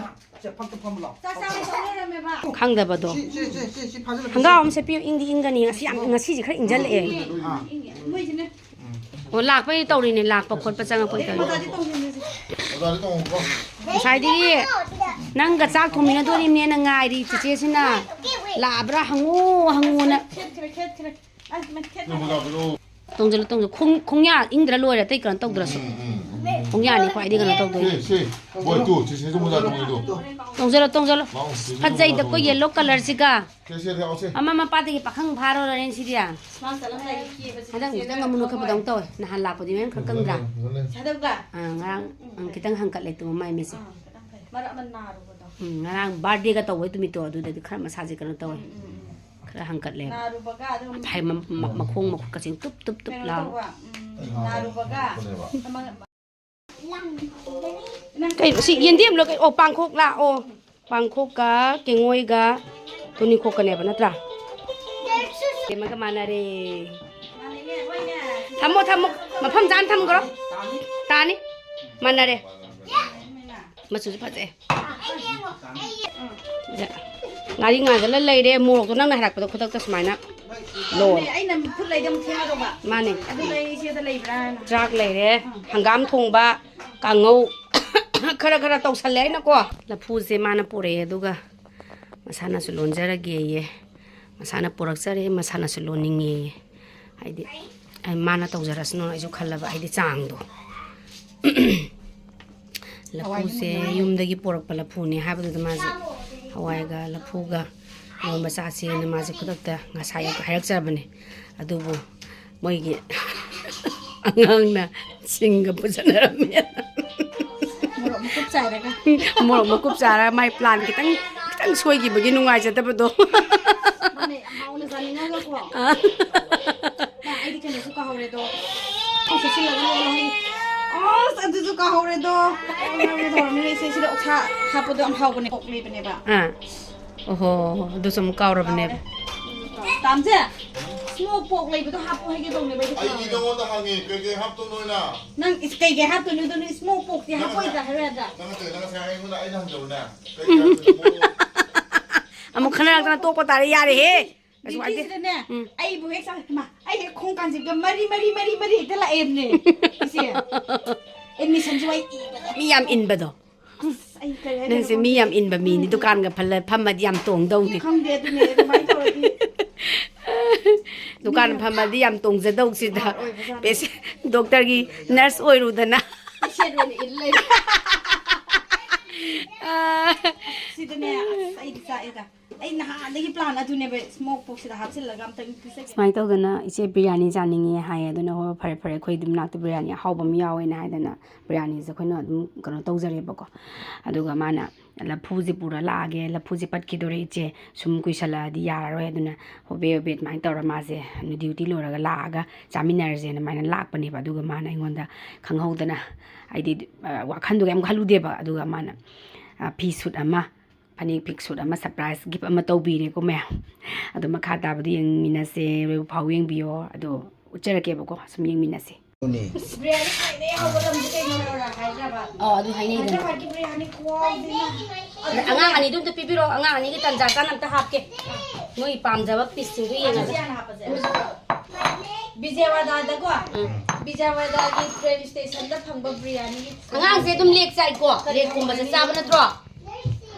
ꯁꯦ, ꯐꯛꯇ ꯐꯝꯃꯨ ꯂꯥꯎ꯫ ꯆꯥꯛ ꯆꯥꯕ ꯆꯠꯂꯨꯔꯝꯃꯦꯕ꯫ ꯈꯪꯗꯕꯗꯣ꯫ ꯁꯤ, ꯁꯤ, ꯁꯤ, ꯁꯤ ꯐꯥꯖꯤꯜꯂꯣ, ꯐꯤ ꯈꯪꯒꯥꯎ ꯁꯤ꯫ ꯑꯃ ꯁꯦꯠꯄꯤꯌꯨ, ꯏꯪꯗꯤ ꯏꯪꯒꯅꯤ꯫ ꯉꯁꯤ ꯌꯥꯝ, ꯉꯁꯤꯁꯦ ꯈꯔ ꯏꯪꯖꯜꯂꯛꯑꯦ꯫ ꯑꯥ꯫ ꯃꯣꯏꯁꯤꯅꯦ꯫ ꯑꯣ, ꯂꯥꯛꯄꯩ ꯇꯧꯔꯤꯅꯦ, ꯂꯥꯛꯄ ꯈꯣꯠꯄ ꯆꯪꯉꯛꯄꯩ ꯇꯧꯔꯤꯅꯦ꯫ ꯑꯣꯖꯥꯗꯤ ꯇꯧꯁꯤꯟꯒꯦꯁꯦ꯫ ꯑꯣꯖꯥꯗꯤ ꯇꯧꯍꯧꯕ꯭ꯔꯣ? ꯉꯁꯥꯏꯗꯒꯤ ꯅꯪꯒ ꯆꯥꯛ ꯊꯣꯡꯃꯤꯟꯅꯗꯣꯔꯤꯕꯅꯦꯅ ꯉꯥꯏꯔꯤ ꯆꯤꯆꯦꯁꯤꯅ꯫ ꯂꯥꯛꯑꯕ꯭ꯔꯥ ꯍꯪꯉꯨ ꯍꯪꯉꯨꯅ꯫ ꯈꯦꯠꯈ꯭ꯔꯦ, ꯈꯦꯠꯈ꯭ꯔꯦ꯫ ꯑꯁ, ꯃ-, ꯈꯦꯠꯈ꯭ꯔꯦ꯫ ꯅꯪ ꯃꯣꯖꯥꯗꯨꯔꯣ? ꯇꯣꯡꯖꯜꯂꯨ, ꯇꯣꯡꯖꯜꯂꯨ꯫ ꯈꯣꯡ-, ꯈꯣꯡꯌꯥ ꯏꯪꯗ꯭ꯔ ꯂꯣꯏꯔꯦ, ꯑꯇꯩ ꯀꯩꯅꯣ ꯇꯧꯗ꯭ꯔꯁꯨ꯫ ꯎꯝ, ꯎꯝ, ꯎꯝ, ꯎꯝ꯫ ꯈꯣꯡꯌꯥꯅꯤ ꯈ꯭ꯋꯥꯏꯗꯒꯤ ꯀꯩꯅꯣ ꯇꯧꯗꯣꯏꯅꯦ꯫ ꯁꯦ, ꯁꯦ꯫ ꯍꯣꯏ, ꯇꯨ, ꯆꯤꯆꯦꯁꯨ ꯃꯣꯖꯥ ꯇꯣꯡꯉꯤꯗꯣ꯫ ꯇꯣꯡꯖꯜꯂꯣ, ꯇꯣꯡꯖꯜꯂꯣ꯫ ꯂꯥꯛꯑꯣ, ꯆꯤꯆꯦꯁꯨ ꯐꯖꯩꯗꯀꯣ, ꯃꯣꯖꯥ ꯇꯣꯡꯉꯤꯗꯣ꯫ Yellow colourꯁꯤꯒ꯫ ꯁꯦ, ꯁꯦ, ꯂꯥꯛꯑꯣ, ꯁꯦ꯫ ꯑꯃ ꯃꯄꯥꯗꯒꯤ ꯄꯥꯈꯪ ꯐꯥꯔꯣ, ꯂꯣꯔꯦꯟꯁꯤꯗꯤ꯫ ꯃꯥ ꯆꯠꯂꯝꯗꯥꯏꯒꯤ ꯀꯦꯕ ꯍꯟꯗꯛ ꯆꯤꯆꯦꯅ ꯑꯃꯨꯛꯇꯪ ꯑꯃꯨ ꯅꯣꯏꯈꯠꯄꯗꯧ ꯇꯧꯋꯦ꯫ ꯅꯍꯥꯟ ꯂꯥꯛꯄꯗꯤ ꯃꯌꯥꯝ ꯈꯔ ꯀꯪꯗ꯭ꯔꯥ? ꯐꯖꯅ ꯂꯩ, ꯐꯖꯅ ꯂꯩ꯫ ꯁꯥꯗꯧꯒ? ꯑꯥ, ꯉꯔꯥꯡ, ꯎꯝ, ꯎꯝ, ꯈꯤꯇꯪ ꯍꯟꯀꯠꯂꯦ ꯇꯨꯝꯕ ꯃꯥꯏ ꯃꯤꯠꯁꯦ꯫ ꯑꯥ, ꯈꯤꯇꯪ ꯐꯩ꯫ ꯃꯔꯛ ꯑꯃ ꯅꯥꯔꯨꯕꯗꯣ꯫ ꯎꯝ, ꯉꯔꯥꯡ birthdayꯒ ꯇꯧꯕꯩ ꯅꯨꯃꯤꯠꯇꯣ ꯑꯗꯨꯗꯗꯤ ꯈꯔ ꯃꯁꯥꯁꯦ ꯀꯩꯅꯣ ꯇꯧꯋꯦ꯫ ꯎꯝ, ꯎꯝ, ꯎꯝ꯫ ꯍꯪꯀꯠꯂꯦꯕ꯫ ꯅꯥꯔꯨꯕꯒ ꯑꯗꯨꯝ ꯍꯥꯏ, ꯃ-, ꯃ-, ꯃꯈꯣꯡ ꯃꯈꯨꯠꯀꯁꯦ ꯇꯨꯞ ꯇꯨꯞ ꯇꯨꯞ ꯀꯩꯅꯣ ꯂꯥꯎ꯫ ꯇꯧꯕ, ꯎꯝ, ꯅꯥꯔꯨꯕꯒ ꯀꯩꯅꯣ꯫ ꯀꯩꯅꯣ, ꯁꯤ ꯌꯦꯟꯗꯦꯝꯂꯣ? ꯀꯩ-, ꯑꯣ, ꯄꯥꯡꯈꯣꯛꯂ? ꯑꯣ, ꯄꯥꯡꯈꯣꯛꯀ ꯀꯦꯡꯉꯣꯏꯒ ꯇꯨꯅꯤꯈꯣꯛꯀꯅꯦꯕ, ꯅꯠꯇ꯭ꯔꯥ? ꯌꯦꯡꯉꯒ ꯃꯥꯟꯅꯔꯦ꯫ ꯊꯝꯃꯣ, ꯊꯝꯃꯣ꯫ ꯃꯐꯝ ꯆꯥꯅ ꯊꯝꯈ꯭ꯔꯣ꯫ ꯇꯥꯅꯤ꯫ ꯃꯥꯟꯅꯔꯦ꯫ ꯃꯆꯨꯁꯨ ꯐꯖꯩ꯫ ꯉꯥꯔꯤ ꯉꯥꯟꯖꯜꯂ ꯂꯩꯔꯦ꯫ ꯃꯣꯔꯣꯛꯇꯣ ꯅꯪꯅ ꯍꯥꯏꯔꯛꯄꯗꯣ ꯈꯨꯗꯛꯇ ꯁꯨꯃꯥꯏꯅ ꯂꯣꯜꯂꯦ꯫ ꯑꯩꯅ ꯈꯨꯠ ꯂꯩꯗ ꯑꯃꯨꯛ ꯊꯦꯡꯉꯗꯧꯕ꯫ ꯃꯥꯅꯦ꯫ ꯑꯗꯨ ꯂꯩ ꯏꯆꯦꯗ ꯂꯩꯕ꯭ꯔꯥꯅ꯫ ꯆꯥꯛ ꯂꯩꯔꯦ, ꯍꯪꯒꯥꯝ ꯊꯣꯡꯕ, ꯀꯥꯡꯉꯧ꯫ ꯈꯔ ꯈꯔ ꯇꯧꯁꯜꯂꯦ ꯑꯩꯅꯀꯣ꯫ ꯂꯐꯨꯁꯦ ꯃꯥꯅ ꯄꯨꯔꯛꯑꯦ, ꯑꯗꯨꯒ ꯃꯁꯥꯅꯁꯨ ꯂꯣꯟꯖꯔꯒꯦꯌꯦ꯫ ꯃꯁꯥꯅ ꯄꯨꯔꯛꯆꯔꯦ, ꯃꯁꯥꯅꯁꯨ ꯂꯣꯟꯅꯤꯡꯉꯦꯌꯦ꯫ ꯍꯥꯏꯗꯤ, ꯑꯩ ꯃꯥꯅ ꯇꯧꯖꯔꯁꯅꯨ ꯑꯩꯁꯨ ꯈꯜꯂꯕ, ꯍꯥꯏꯗꯤ ꯆꯥꯡꯗꯣ꯫ ꯂꯐꯨꯁꯦ ꯌꯨꯝꯗꯒꯤ ꯄꯨꯔꯛꯄ ꯂꯐꯨꯅꯦ ꯍꯥꯏꯕꯗꯨꯗ ꯃꯥꯁꯦ ꯍꯋꯥꯏꯒ ꯂꯐꯨꯒ ꯏꯔꯣꯟꯕ ꯆꯥꯁꯦꯅ ꯃꯥꯁꯦ ꯈꯨꯗꯛꯇ ꯉꯁꯥꯏ ꯑꯌꯨꯛ ꯍꯥꯏꯔꯛꯆꯕꯅꯦ꯫ ꯑꯗꯨꯕꯨ ꯃꯣꯏꯒꯤ ꯑꯉꯥꯡꯅ ꯁꯤꯡꯒ ꯄꯨꯁꯟꯅꯔꯝꯃꯦ꯫ ꯃꯣꯔꯣꯛ ꯃꯀꯨꯞ ꯆꯥꯏꯔꯒ꯫ ꯃꯣꯔꯣꯛ ꯃꯀꯨꯞ ꯆꯥꯔꯒ ꯃꯥꯏ plan ꯈꯤꯇꯪ, ꯈꯤꯇꯪ ꯁꯣꯏꯈꯤꯕꯒꯤ ꯅꯨꯡꯉꯥꯏꯖꯗꯕꯗꯣ꯫ ꯃꯥꯅꯦ, ꯌꯥꯝ ꯍꯥꯎꯅ ꯆꯥꯅꯤꯡꯉꯒꯀꯣ꯫ ꯑꯥ꯫ ꯃꯥ, ꯑꯩꯗꯤ ꯀꯩꯅꯣꯁꯨ ꯀꯥꯍꯧꯔꯦꯗꯣ꯫ ꯆꯦꯛꯁꯤꯜꯂꯒ ꯂꯣꯜꯂꯣ ꯍꯥꯏ꯫ ꯑꯁ, ꯑꯗꯨꯁꯨ ꯀꯥꯍꯧꯔꯦꯗꯣ꯫ ꯀꯥꯍꯧꯔꯦ ꯇꯧꯔꯝꯃꯤꯅꯦ ꯏꯆꯦ꯫ ꯁꯤꯗ ꯑꯣꯛꯁꯥ ꯍꯥꯞꯄꯗꯣ ꯌꯥꯝ ꯍꯥꯎꯕꯅꯦ, ꯄꯣꯛ ꯂꯩꯕꯅꯦꯕ꯫ ꯑꯥ꯫ ꯑꯣꯍꯣ, ꯑꯗꯨꯁꯨ ꯑꯃꯨꯛ ꯀꯥꯎꯔꯕꯅꯦꯕ꯫ ꯀꯥꯎꯔꯦ꯫ ꯇꯥꯝꯁꯦ, smoke pork ꯂꯩꯕꯗꯣ ꯍꯥꯞꯄꯣ ꯍꯥꯏꯒꯦ ꯇꯧꯅꯦꯕ ꯑꯩꯗꯤ ꯑꯩꯗꯤ ꯀꯥꯎꯔꯦ꯫ ꯅꯉꯣꯟꯗ ꯍꯪꯉꯦ, ꯀꯩꯀꯩ ꯍꯥꯞꯇꯣꯏꯅꯣꯅ? ꯅꯪ ꯏꯁ ꯀꯩꯀꯩ ꯍꯥꯞꯇꯣꯏꯅꯣꯗꯣ, ꯅꯪ smoke porkꯇꯤ ꯅꯪ ꯍꯥꯞꯄꯣꯏꯗ꯭ꯔꯥ ꯉꯁꯥꯏ, ꯍꯥꯏꯔꯣ ꯌꯥꯗ꯭ꯔꯥ? ꯅꯪ ꯉꯁꯥꯏ, ꯅꯪ ꯉꯁꯥꯏ ꯑꯩꯉꯣꯟꯗ ꯑꯩꯅ ꯍꯪꯖꯕꯅꯦ꯫ ꯀꯩꯀꯩ ꯍꯥꯞꯇꯣꯏꯅꯣ? ꯑꯃꯨꯛ ꯈꯟꯅꯔꯛꯇꯅ ꯇꯣꯛꯄ ꯇꯥꯔꯦ, ꯌꯥꯔꯦꯍꯦ꯫ ꯀꯩꯁꯨ ꯀꯥꯏꯗꯦ꯫ ꯗ꯭ꯌꯨꯇꯤꯁꯤꯗꯅꯦ, ꯎꯝ꯫ ꯑꯩꯕꯨ ꯍꯦꯛ ꯆꯪ-, ꯏꯃꯥ, ꯑꯩ ꯍꯦꯛ ꯈꯣꯡ ꯀꯥꯟꯁꯤꯗ ꯃꯔꯤ, ꯃꯔꯤ, ꯃꯔꯤ, ꯃꯔꯤ ꯍꯦꯛꯇ ꯂꯥꯛꯑꯦꯕꯅꯦ꯫ ꯏꯆꯦ, admissionꯁꯨ ꯑꯩ ꯏꯕꯗ꯫ ꯃꯤ ꯌꯥꯝ ꯏꯟꯕꯗꯣ꯫ ꯑꯁ, ꯑꯩ ꯀꯔꯤ ꯍꯥꯏꯗꯣꯏꯅꯣ ꯅꯪꯁꯦ ꯃꯤ ꯈꯪꯗꯦ꯫ ꯌꯥꯝ ꯏꯟꯕ ꯃꯤꯅꯤ꯫ ꯎꯝ꯫ ꯗꯨꯀꯥꯟꯒ ꯐꯜꯂ-, ꯐꯝꯃꯗꯤ ꯌꯥꯝ ꯇꯣꯡꯗꯧꯅꯤ꯫ ꯈꯪꯗꯦ, ꯑꯗꯨꯅꯦ, ꯑꯗꯨꯃꯥꯏꯅ ꯇꯧꯔꯗꯤ꯫ ꯗꯨꯀꯥꯟ ꯃꯤ ꯌꯥꯝ ꯐꯝꯃꯗꯤ ꯌꯥꯝ ꯇꯣꯡꯖꯗꯧꯁꯤꯗ꯫ ꯍꯣꯏ, ꯑꯣꯏꯕꯖꯥꯠꯅꯤ꯫ Patient, doctorꯒꯤ nurse ꯑꯣꯏꯔꯨꯗꯅ꯫ Patient ꯑꯣꯏꯅ ꯏꯜ ꯂꯩꯔꯦ꯫ ꯑꯥ꯫ ꯁꯤꯗꯅꯦ, ꯑꯁ, ꯑꯩꯗꯤ ꯆꯥꯛꯑꯦꯗ꯫ ꯑꯩ ꯅꯍꯥꯟꯗꯒꯤ plan ꯑꯗꯨꯅꯦꯕ, smoke pork ꯁꯤꯗ ꯍꯥꯞꯆꯤꯜꯂꯒ ꯑꯝꯇꯪ ꯄꯤꯖꯒꯦ꯫ ꯁꯨꯃꯥꯏꯅ ꯇꯧꯗꯅ, "ꯏꯆꯦ, ꯕꯤꯔꯌꯥꯅꯤ ꯆꯥꯅꯤꯡꯉꯦ" ꯍꯥꯏꯌꯦ꯫ ꯑꯗꯨꯅ, "ꯍꯣꯏ, ꯐꯔꯦ, ꯐꯔꯦ, ꯑꯩꯈꯣꯏ ꯑꯗꯨꯝ ꯃꯅꯥꯛꯇ ꯕꯤꯔꯌꯥꯅꯤ ꯑꯍꯥꯎꯕ ꯑꯃ ꯌꯥꯎꯋꯦꯅ" ꯍꯥꯏꯗꯅ, ꯕꯤꯔꯌꯥꯅꯤꯁꯦ ꯑꯩꯈꯣꯏꯅ ꯑꯗꯨꯝ ꯀꯩꯅꯣ ꯇꯧꯖꯔꯦꯕꯀꯣ꯫ ꯑꯗꯨꯒ ꯃꯥꯅ, "ꯂꯐꯨꯁꯦ ꯄꯨꯔ ꯂꯥꯛꯑꯒꯦ, ꯂꯐꯨꯁꯦ ꯄꯠꯈꯤꯗꯣꯔꯦ ꯏꯆꯦ, ꯁꯨꯝ ꯀꯨꯏꯁꯜꯂꯛꯑꯗꯤ ꯌꯥꯔꯔꯣꯏ", ꯑꯗꯨꯅ ꯍꯣꯕꯦ ꯍꯣꯕꯦ ꯑꯗꯨꯃꯥꯏꯅ ꯇꯧꯔ ꯃꯥꯁꯦ duty ꯂꯣꯏꯔꯒ ꯂꯥꯛꯑꯒ ꯆꯥꯃꯤꯟꯅꯔꯁꯦꯅ ꯑꯗꯨꯃꯥꯏꯅ ꯂꯥꯛꯄꯅꯦꯕ꯫ ꯑꯗꯨꯒ ꯃꯥꯅ ꯑꯩꯉꯣꯟꯗ ꯈꯪꯍꯧꯗꯅ, ꯑꯩꯗꯤ, ꯑ, ꯋꯥꯈꯟꯗꯣ ꯀꯩꯝ ꯈꯜꯂꯨꯗꯦꯕ꯫ ꯑꯗꯨꯒ ꯃꯥꯅ, ꯑ, ꯐꯤ suit ꯑꯃ, ꯐꯅꯦꯛ ꯐꯤ suit ꯑꯃ surprise gift ꯑꯃ ꯇꯧꯕꯤꯔꯦꯀꯣ ꯃꯌꯥꯝ꯫ ꯑꯗꯣ ꯃꯈꯥ ꯇꯥꯕꯗꯣ ꯌꯦꯡꯃꯤꯟꯅꯁꯦ, ꯂꯣꯏꯕ ꯐꯥꯎ ꯌꯦꯡꯕꯤꯌꯣ꯫ ꯑꯗꯣ ꯎꯠꯆꯔꯛꯀꯦꯕꯀꯣ, ꯁꯨꯝ ꯌꯦꯡꯃꯤꯟꯅꯁꯦ꯫ ꯕꯤꯔꯌꯥꯅꯤ ꯈ꯭ꯋꯥꯏꯗꯒꯤ ꯍꯥꯎꯕ ꯂꯝꯁꯦ ꯀꯩꯅꯣ ꯈꯪꯕ꯭ꯔꯥ? ꯍꯥꯏꯗ꯭ꯔꯕꯥꯗ꯫ ꯑꯣ, ꯑꯗꯨ ꯍꯥꯏꯅꯩꯗꯅ꯫ ꯍꯥꯏꯗ꯭ꯔꯕꯥꯗꯀꯤ ꯕꯤꯔꯌꯥꯅꯤ ꯈꯨꯍꯥꯎꯁꯤꯃ꯫ ꯑꯉꯥꯡ ꯑꯅꯤꯗꯨ ꯑꯝꯇ ꯄꯤꯕꯤꯔꯣ, ꯑꯉꯥꯡ ꯑꯅꯤꯒꯤ ꯇꯟꯖꯥ ꯆꯥꯅ ꯑꯝꯇ ꯍꯥꯞꯀꯦ꯫ ꯃꯣꯏ ꯄꯥꯝꯖꯕ pieceꯁꯤꯡꯗꯨ ꯌꯦꯡꯉꯒ꯫ ꯍꯥꯟꯅ ꯍꯥꯞꯄꯁꯦ꯫ ꯕꯤꯖꯌꯋꯥꯗꯥꯗꯀꯣ? ꯎꯝ꯫ ꯕꯤꯖꯌꯋꯥꯗꯥꯒꯤ train stationꯗ ꯐꯪꯕ ꯕꯤꯔꯌꯥꯅꯤꯒꯤ ꯑꯉꯥꯡꯁꯦ ꯑꯗꯨꯝ ꯂꯦꯛ ꯆꯥꯏꯀꯣ? ꯂꯦꯛꯀꯨꯝꯕꯁꯦ ꯆꯥꯕ ꯅꯠꯇ꯭ꯔꯣ?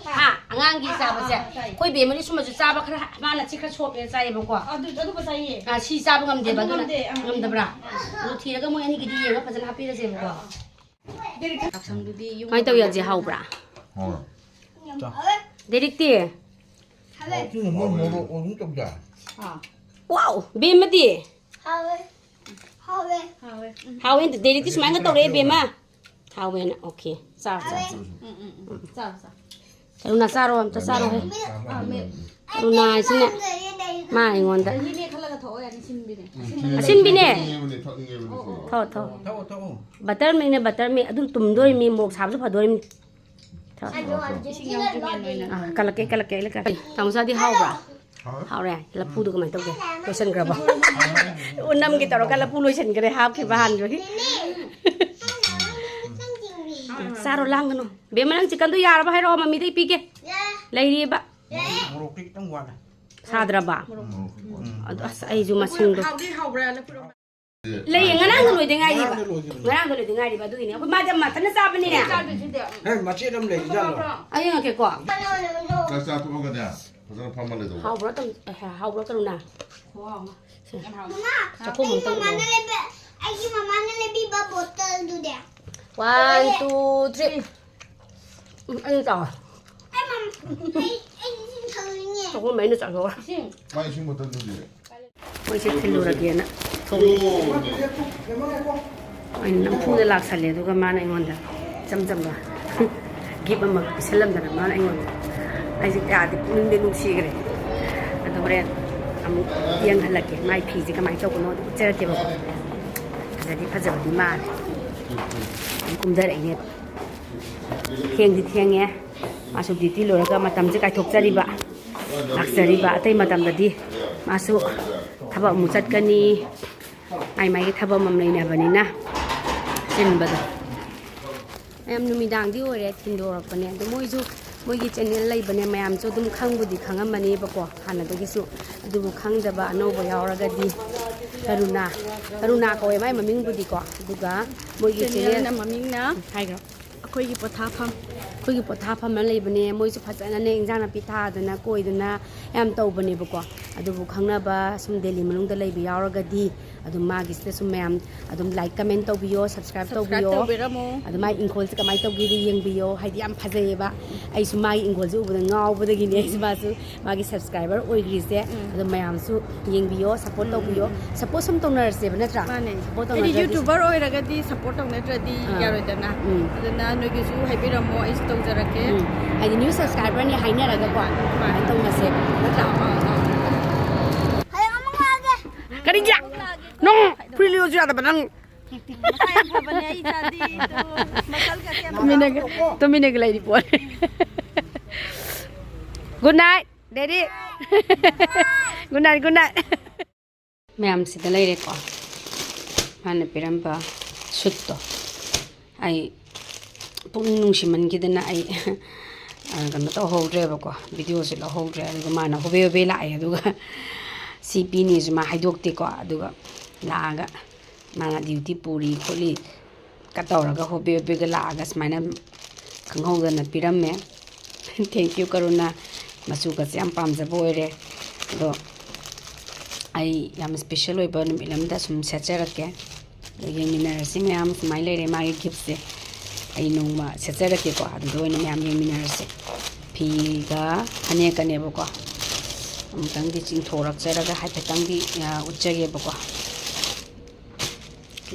ꯍꯥ? ꯑꯉꯥꯡꯒꯤ ꯑꯥ, ꯑꯥ, ꯆꯥꯕꯁꯦ? ꯑꯥ, ꯆꯥꯏ꯫ ꯑꯩꯈꯣꯏ ꯕꯦꯝꯃꯗꯤ ꯁꯨꯝꯕꯁꯨ ꯆꯥꯕ ꯈꯔ, ꯃꯥꯅ ꯁꯤ ꯈꯔ softꯅ ꯆꯥꯏꯌꯦꯕꯀꯣ꯫ ꯑꯗꯨ, ꯑꯗꯨ ꯆꯥꯏꯌꯦ꯫ ꯑꯥ, ꯁꯤ ꯆꯥꯕ ꯉꯝꯗꯦꯕ, ꯑꯗꯨ ꯑꯗꯨꯅ ꯉꯝꯗꯦ, ꯑꯥ꯫ ꯉꯝꯗꯕ꯭ꯔꯥ? ꯑꯗꯨ ꯊꯤꯔꯒ ꯃꯣꯏ ꯑꯅꯤꯒꯤꯗꯤ ꯌꯦꯡꯉꯒ ꯐꯖꯅ ꯍꯥꯞꯄꯤꯔꯁꯦꯕꯀꯣ꯫ ꯀꯃꯥꯏꯅ ꯇꯧ ꯌꯥꯁꯦ, ꯍꯥꯎꯕ꯭ꯔꯥ? ꯍꯣꯏ꯫ ꯗꯦꯔꯤꯛꯇꯤ? ꯁꯤꯅ ꯃꯣꯏ ꯃꯣꯔꯣꯛ ꯑꯗꯨꯝ ꯇꯧꯗꯥꯏ? ꯑꯥ꯫ ꯋꯥꯎ! ꯕꯦꯝꯃꯗꯤ? ꯍꯥꯎꯋꯦ꯫ ꯍꯥꯎꯋꯦ꯫ ꯍꯥꯎꯋꯦ꯫ ꯗꯦꯔꯤꯛꯇꯤ ꯁꯨꯃꯥꯏꯅ ꯇꯧꯔꯛꯑꯦ, ꯕꯦꯝꯃ꯫ ꯍꯥꯎꯋꯦꯅ꯫ Okay꯫ ꯆꯥꯎ, ꯆꯥꯎ, ꯆꯥꯎ꯫ ꯎꯝ, ꯎꯝ, ꯎꯝ꯫ ꯆꯥꯎ, ꯆꯥꯎ꯫ ꯀꯔꯨꯅꯥ, ꯆꯥꯔꯣ, ꯑꯝꯇ ꯆꯥꯔꯣꯍꯦ꯫ ꯀꯔꯨꯅꯥ ꯍꯥꯏꯁꯤꯅ ꯃꯥ ꯑꯩꯉꯣꯟꯗ꯫ ꯗꯍꯤꯅꯦ ꯈꯜꯂꯒ ꯊꯛꯑꯣ ꯌꯥꯅꯤ, ꯁꯤꯟꯕꯤꯅꯦ꯫ ꯎꯝ, ꯑꯁꯤꯟꯕ ꯁꯤꯟꯕꯤꯅꯦ? ꯊꯛꯅꯤꯡꯉꯦꯕꯅꯦ, ꯊꯛꯅꯤꯡꯉꯦꯕꯅꯦ, ꯁꯤꯟꯕ꯫ ꯊꯛꯑꯣ, ꯊꯛꯑꯣ꯫ ꯊꯛꯑꯣ, ꯊꯛꯑꯣ꯫ Buttermilkꯅꯦ, buttermilk꯫ ꯑꯗꯨꯝ ꯇꯨꯝꯗꯣꯔꯤꯕꯅꯤ, ꯃꯣꯔꯣꯛ ꯁꯥꯕꯁꯨ ꯐꯗꯣꯔꯤꯕꯅꯤ꯫ ꯊꯛꯑꯣ꯫ ꯏꯁꯤꯡ ꯌꯥꯎꯗ꯭ꯔꯤꯉꯩ ꯅꯣꯏꯅ꯫ ꯑꯥ, ꯀꯜꯂꯛꯀꯦ, ꯀꯜꯂꯛꯀꯦ, ꯑꯩ ꯂꯩꯀꯥꯏ꯫ ꯇꯥꯃꯣꯆꯥꯗꯤ ꯍꯥꯎꯕ꯭ꯔꯥ? ꯍꯥꯎꯋꯦ꯫ ꯍꯥꯎꯔꯦ? ꯂꯐꯨꯗꯨ ꯀꯃꯥꯏꯅ ꯇꯧꯒꯦ? ꯂꯣꯏꯁꯟꯈ꯭ꯔꯕꯣ? ꯎꯅꯝꯒꯤ ꯇꯧꯔꯒ ꯂꯐꯨ ꯂꯣꯏꯁꯟꯈ꯭ꯔꯦ, ꯍꯥꯞꯈꯤꯕ ꯍꯥꯟꯕꯒꯤ꯫ ꯆꯥꯔꯣ, ꯂꯥꯡꯒꯅꯨ꯫ ꯕꯦꯝꯃ, ꯅꯪ chickenꯗꯣ ꯌꯥꯔꯕ ꯍꯥꯏꯔꯛꯑꯣ, ꯃꯃꯤꯗ ꯑꯩ ꯄꯤꯒꯦ꯫ ꯂꯩꯔꯤꯕ꯫ ꯃꯣꯔꯣꯛꯇꯤ ꯈꯤꯇꯪ ꯋꯥꯠꯂꯦ꯫ ꯁꯥꯗ꯭ꯔꯕ? ꯃꯣꯔꯣꯛ꯫ ꯎꯝ꯫ ꯑꯗꯨ, ꯑꯁ, ꯑꯩꯁꯨ ꯃꯁꯤꯡꯗꯣ꯫ ꯍꯥꯎꯗꯤ ꯍꯥꯎꯕ꯭ꯔꯥ ꯂꯐꯨ? ꯂꯩꯌꯦ, ꯉꯔꯥꯡꯗ ꯂꯣꯏꯗ ꯉꯥꯏꯔꯤꯕ꯫ ꯉꯔꯥꯡꯗ ꯂꯣꯏꯗ ꯉꯥꯏꯔꯤꯕ꯫ ꯉꯔꯥꯡꯗ ꯂꯣꯏꯗ ꯉꯥꯏꯔꯤꯕ, ꯑꯗꯨꯒꯤꯅꯦ꯫ ꯑꯩꯈꯣꯏ ꯃꯥꯗꯤ ꯃꯊꯟꯇ ꯆꯥꯕꯅꯤꯅ꯫ ꯆꯥꯗꯣꯏꯁꯤꯗꯤ꯫ ꯍꯦ, ꯃꯆꯦꯠ ꯑꯃ ꯂꯩꯔꯤꯖꯥꯠꯂꯣ? ꯑꯩ ꯌꯦꯡꯉꯛꯀꯦꯀꯣ꯫ ꯆꯥꯛ ꯆꯥꯊꯣꯛꯑꯒꯅꯦ, ꯐꯖꯅ ꯐꯝꯃ ꯂꯩꯗꯧꯕ꯫ ꯍꯥꯎꯕ꯭ꯔꯥ ꯇꯝ-, ꯑꯦ, ꯍꯥꯎꯕ꯭ꯔꯥ ꯀꯔꯨꯅꯥ? ꯈꯨꯍꯥꯎ ꯑꯃ꯫ ꯁꯦ꯫ ꯌꯥꯝ ꯍꯥꯎꯕ꯫ ꯆꯥꯛꯈꯨꯝ ꯑꯝꯇ ꯑꯩꯒꯤ ꯎꯠꯂꯣ꯫ ꯃꯃꯥꯅ ꯂꯩꯕ-, ꯑꯩꯒꯤ ꯃꯃꯥꯅ ꯂꯩꯕꯤꯕ bottleꯗꯨꯗꯤ꯫ One, two, three꯫ ꯎꯝ, ꯑꯩ ꯆꯥꯎ꯫ ꯑꯩ ꯃꯝ-, ꯑꯩ, ꯑꯩ ꯏꯁꯤꯡ ꯊꯛꯅꯤꯡꯉꯦ꯫ ꯆꯥꯛꯈꯨꯝ ꯑꯩꯅ ꯆꯥꯊꯣꯛꯑꯣ꯫ ꯃꯥꯏ ꯏꯁꯤꯡ ꯕꯣꯇꯜꯗꯨꯗꯤ? ꯃꯣꯏꯁꯦ ꯊꯤꯜꯂꯨꯔꯒꯦꯅ ꯊꯣꯛꯂꯛꯑꯦ꯫ ꯑꯩꯅ ꯅꯝꯐꯨꯗ ꯂꯥꯛꯁꯜꯂꯦ, ꯑꯗꯨꯒ ꯃꯥꯅ ꯑꯩꯉꯣꯟꯗ ꯏꯆꯝ ꯆꯝꯕ ꯒꯤꯐ ꯑꯃ ꯄꯤꯁꯜꯂꯝꯗꯅ ꯃꯥꯅ ꯑꯩꯉꯣꯟꯗ꯫ ꯑꯩꯁꯦ ꯀꯌꯥꯗꯤ ꯄꯨꯛꯅꯤꯡꯗ ꯅꯨꯡꯁꯤꯈ꯭ꯔꯦ꯫ ꯑꯗꯣ ꯍꯣꯔꯦꯟ ꯑꯃꯨꯛ ꯌꯦꯡꯍꯜꯂꯛꯀꯦ, ꯃꯥꯏ ꯐꯤꯁꯦ ꯀꯃꯥꯏꯅ ꯇꯧꯕꯅꯣ ꯑꯗꯨ ꯎꯠꯆꯔꯛꯀꯦꯕꯀꯣ꯫ ꯐꯖꯗꯤ ꯐꯖꯕꯗꯤ ꯃꯥꯜꯂꯦ꯫ ꯑꯗꯨꯝ ꯀꯨꯝꯊꯔꯛꯏꯅꯦꯕ꯫ ꯊꯦꯡꯗꯤ ꯊꯦꯡꯉꯦ꯫ ꯃꯥꯁꯨ ꯗ꯭ꯌꯨꯇꯤ ꯂꯣꯏꯔꯒ ꯃꯇꯝꯁꯦ ꯀꯥꯏꯊꯣꯛꯆꯔꯤꯕ, ꯂꯥꯛꯆꯔꯤꯕ꯫ ꯑꯇꯩ ꯃꯇꯝꯗꯗꯤ ꯃꯥꯁꯨ ꯊꯕꯛ ꯑꯃꯨꯛ ꯆꯠꯀꯅꯤ, ꯃꯥꯏ ꯃꯥꯏꯒꯤ ꯊꯕꯛ ꯑꯃꯃꯝ ꯂꯩꯅꯕꯅꯤꯅ ꯆꯤꯟꯕꯗꯣ꯫ ꯃꯌꯥꯝ ꯅꯨꯃꯤꯗꯥꯡꯗꯤ ꯑꯣꯏꯔꯦ, ꯊꯤꯟꯗꯣꯔꯛꯄꯅꯦ꯫ ꯑꯗꯣ ꯃꯣꯏꯁꯨ ꯃꯣꯏꯒꯤ ꯆꯦꯅꯦꯜ ꯂꯩꯕꯅꯦ, ꯃꯌꯥꯝꯁꯨ ꯑꯗꯨꯝ ꯈꯪꯕꯨꯗꯤ ꯈꯪꯉꯝꯃꯅꯦꯕꯀꯣ ꯍꯥꯟꯅꯗꯒꯤꯁꯨ꯫ ꯑꯗꯨꯕꯨ ꯈꯪꯗꯕ ꯑꯅꯧꯕ ꯌꯥꯎꯔꯒꯗꯤ ꯀꯔꯨꯅꯥ, ꯀꯔꯨꯅꯥ ꯀꯧꯋꯦ ꯃꯥꯏ ꯃꯃꯤꯡꯕꯨꯗꯤꯀꯣ꯫ ꯑꯗꯨꯒ ꯃꯣꯏꯒꯤ ꯆꯦꯅꯦꯜ ꯆꯦꯅꯦꯜꯅ ꯃꯃꯤꯡꯅ ꯍꯥꯏꯈ꯭ꯔꯣ꯫ ꯑꯩꯈꯣꯏꯒꯤ ꯄꯣꯊꯥꯐꯝ꯫ ꯑꯩꯈꯣꯏꯒꯤ ꯄꯣꯊꯥꯐꯝ ꯑꯃ ꯂꯩꯕꯅꯦ꯫ ꯃꯣꯏꯁꯨ ꯐꯖꯅꯅꯦ ꯏꯟꯖꯥꯡ ꯅꯥꯄꯤ ꯊꯥꯗꯅ ꯀꯣꯏꯗꯅ ꯌꯥꯝ ꯇꯧꯕꯅꯦꯕꯀꯣ꯫ ꯑꯗꯨꯕꯨ ꯈꯪꯅꯕ ꯁꯨꯝ ꯗꯦꯜꯂꯤ ꯃꯅꯨꯡꯗ ꯂꯩꯕ ꯌꯥꯎꯔꯒꯗꯤ ꯑꯗꯨꯝ ꯃꯥꯒꯤꯁꯤꯗ ꯁꯨꯝ ꯃꯌꯥꯝ ꯑꯗꯨꯝ ꯂꯥꯏꯛ, ꯀꯃꯦꯟ ꯇꯧꯕꯤꯌꯣ, ꯁꯕꯁꯀ꯭ꯔꯥꯏꯕ ꯁꯕꯁꯀ꯭ꯔꯥꯏꯕ ꯇꯧꯕꯤꯌꯣ꯫ ꯇꯧꯕꯤꯔꯝꯃꯣ꯫ ꯑꯗꯨ ꯃꯥꯏ ꯏꯪꯈꯣꯜꯁꯦ ꯀꯃꯥꯏꯅ ꯇꯧꯒꯦꯗ ꯌꯦꯡꯕꯤꯌꯣ, ꯍꯥꯏꯗꯤ ꯌꯥꯝ ꯐꯖꯩꯌꯦꯕ꯫ ꯑꯩꯁꯨ ꯃꯥꯒꯤ ꯏꯪꯈꯣꯜꯁꯦ ꯎꯕꯗ ꯉꯥꯎꯕꯗꯒꯤꯅꯦ ꯑꯩꯁꯨ ꯃꯥꯁꯨ ꯃꯥꯒꯤ ꯁꯕꯁꯀ꯭ꯔꯥꯏꯕꯔ ꯑꯣꯏꯈ꯭ꯔꯤꯁꯦ꯫ ꯎꯝ꯫ ꯑꯗꯣ ꯃꯌꯥꯝꯁꯨ ꯌꯦꯡꯕꯤꯌꯣ, ꯁꯞꯄꯣꯔꯠ ꯎꯝ, ꯇꯧꯕꯤꯌꯣ꯫ ꯎꯝ, ꯎꯝ꯫ ꯁꯞꯄꯣꯔꯠ ꯁꯨꯝ ꯇꯧꯅꯔꯁꯦꯕ, ꯅꯠꯇ꯭ꯔꯥ? ꯃꯥꯅꯦ꯫ ꯁꯞꯄꯣꯔꯠ ꯍꯥꯏꯗꯤ ꯇꯧꯅꯗ꯭ꯔꯗꯤ YouTuber ꯑꯣꯏꯔꯒꯗꯤ ꯁꯞꯄꯣꯔꯠ ꯇꯧꯅꯗ꯭ꯔꯗꯤ ꯑꯥ꯫ ꯌꯥꯔꯣꯏꯗꯅ꯫ ꯎꯝ꯫ ꯑꯗꯨꯅ ꯅꯣꯏꯒꯤꯁꯨ ꯍꯥꯏꯕꯤꯔꯝꯃꯣ, ꯑꯩꯁꯨ ꯇꯧꯖꯔꯛꯀꯦ꯫ ꯎꯝ꯫ ꯍꯥꯏꯗꯤ ꯅ꯭ꯌꯨ ꯁꯕꯁꯀ꯭ꯔꯥꯏꯕꯔꯅꯤ ꯍꯥꯏꯅꯔꯒꯀꯣ, ꯃꯥꯅꯦ꯫ ꯑꯗꯨꯃꯥꯏꯅ ꯇꯧꯅꯁꯦꯕ, ꯅꯠꯇ꯭ꯔꯥ? ꯑꯥ, ꯑꯥ, ꯑꯥ꯫ ꯀꯔꯤꯒꯤ? ꯅꯪ ꯐꯨꯔꯤꯠ ꯂꯤꯌꯣꯁꯨ ꯌꯥꯗꯕ ꯅꯪ꯫ ꯃꯁꯥ ꯌꯥꯝ ꯐꯕꯅꯦ ꯑꯩ ꯏꯆꯥꯗꯤ꯫ ꯑꯗꯨ ꯃꯁꯜꯒꯁꯦ ꯌꯥꯝ ꯇꯨꯃꯤꯟꯅꯒ-, ꯇꯨꯃꯤꯟꯅꯒ ꯂꯩꯔꯤ ꯄꯣꯠꯅꯤ꯫ Good night, daddy꯫ Good night, good night꯫ ꯃꯌꯥꯝꯁꯤꯗ ꯂꯩꯔꯦꯀꯣ, ꯃꯥꯅ ꯄꯤꯔꯝꯕ ꯁꯨꯠꯇꯣ꯫ ꯑꯩ ꯄꯨꯛꯅꯤꯡ ꯅꯨꯡꯁꯤꯃꯟꯈꯤꯗꯅ ꯑꯩ, ꯑ, ꯀꯩꯅꯣ ꯇꯧꯍꯧꯗ꯭ꯔꯦꯕꯀꯣ, ꯚꯤꯗꯤꯑꯣꯁꯦ ꯂꯧꯍꯧꯗ꯭ꯔꯦ꯫ ꯑꯗꯨꯒ ꯃꯥꯅ ꯍꯣꯕꯦ ꯍꯣꯕꯦ ꯂꯥꯛꯑꯦ, ꯑꯗꯨꯒ ꯁꯤ ꯄꯤꯅꯤꯁꯨ ꯃꯥ ꯍꯥꯏꯗꯣꯛꯇꯦꯀꯣ꯫ ꯑꯗꯨꯒ ꯂꯥꯛꯑꯒ ꯃꯥꯅ ꯗ꯭ꯌꯨꯇꯤ ꯄꯨꯔꯤ ꯈꯣꯠꯂꯤ ꯀ ꯇꯧꯔꯒ ꯍꯣꯕꯦ ꯍꯣꯕꯦꯒ ꯂꯥꯛꯑꯒ ꯁꯨꯃꯥꯏꯅ ꯈꯪꯍꯧꯗꯅ ꯄꯤꯔꯝꯃꯦ꯫ Thank you, ꯀꯔꯨꯅꯥ꯫ ꯃꯆꯨꯒꯁꯦ ꯌꯥꯝ ꯄꯥꯝꯖꯕ ꯑꯣꯏꯔꯦ꯫ ꯑꯗꯣ ꯑꯩ ꯌꯥꯝ ꯏꯁꯄꯤꯁꯦꯜ ꯑꯣꯏꯕ ꯅꯨꯃꯤꯠ ꯑꯃꯗ ꯁꯨꯝ ꯁꯦꯠꯆꯔꯛꯀꯦ꯫ ꯑꯗꯣ ꯌꯦꯡꯃꯤꯟꯅꯔꯁꯤ ꯃꯌꯥꯝ꯫ ꯁꯨꯃꯥꯏꯅ ꯂꯩꯔꯦ ꯃꯥꯒꯤ ꯒꯤꯐꯁꯦ꯫ ꯑꯩ ꯅꯣꯡꯃ ꯁꯦꯠꯆꯔꯛꯀꯦꯀꯣ, ꯑꯗꯨꯗ ꯑꯣꯏꯅ ꯃꯌꯥꯝ ꯌꯦꯡꯃꯤꯟꯅꯔꯁꯦ꯫ ꯐꯤꯒ ꯐꯅꯦꯛꯀꯅꯦꯕꯀꯣ꯫ ꯑꯃꯨꯛꯇꯪꯗꯤ ꯆꯤꯡꯊꯣꯔꯛꯆꯔꯒ ꯍꯥꯏꯐꯦꯠꯇꯪꯗꯤ, ꯑ, ꯎꯠꯆꯒꯦꯕꯀꯣ꯫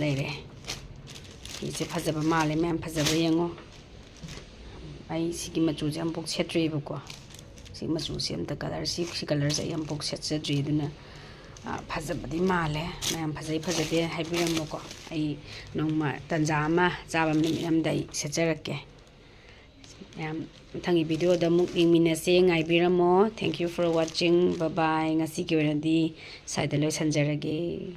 ꯂꯩꯔꯦ꯫ ꯐꯤꯁꯦ ꯐꯖꯕ ꯃꯥꯜꯂꯦ ꯃꯌꯥꯝ, ꯐꯖꯕ ꯌꯦꯡꯉꯣ꯫ ꯑꯩ ꯁꯤꯒꯤ ꯃꯆꯨꯁꯦ ꯑꯃꯨꯛꯐꯥꯎ ꯁꯦꯠꯇ꯭ꯔꯤꯕꯀꯣ꯫ ꯁꯤ ꯃꯆꯨꯁꯦ ꯑꯝꯇ colour, ꯁꯤ, ꯁꯤ colourꯁꯦ ꯑꯩ ꯑꯃꯨꯛꯐꯥꯎ ꯁꯦꯠꯆꯗ꯭ꯔꯤ꯫ ꯑꯗꯨꯅ, ꯑ, ꯐꯖꯕꯗꯤ ꯃꯥꯜꯂꯦ꯫ ꯃꯌꯥꯝ ꯐꯖꯩ ꯐꯖꯗꯦ ꯍꯥꯏꯕꯤꯔꯝꯃꯣꯀꯣ꯫ ꯑꯩ ꯅꯣꯡꯃ ꯇꯟꯖꯥ ꯑꯃ ꯆꯥꯕ ꯅꯨꯃꯤꯠ ꯑꯃꯗ ꯑꯩ ꯁꯦꯠꯆꯔꯛꯀꯦ꯫ ꯃꯌꯥꯝ ꯃꯊꯪꯒꯤ videoꯗ ꯑꯃꯨꯛ ꯌꯦꯡꯃꯤꯟꯅꯁꯦ, ꯉꯥꯏꯕꯤꯔꯝꯃꯣ꯫ Thank you for watching. Bye bye. ꯉꯁꯤꯒꯤ ꯑꯣꯏꯅꯗꯤ ꯁ꯭ꯋꯥꯏꯗ ꯂꯣꯏꯁꯤꯟꯖꯔꯒꯦ꯫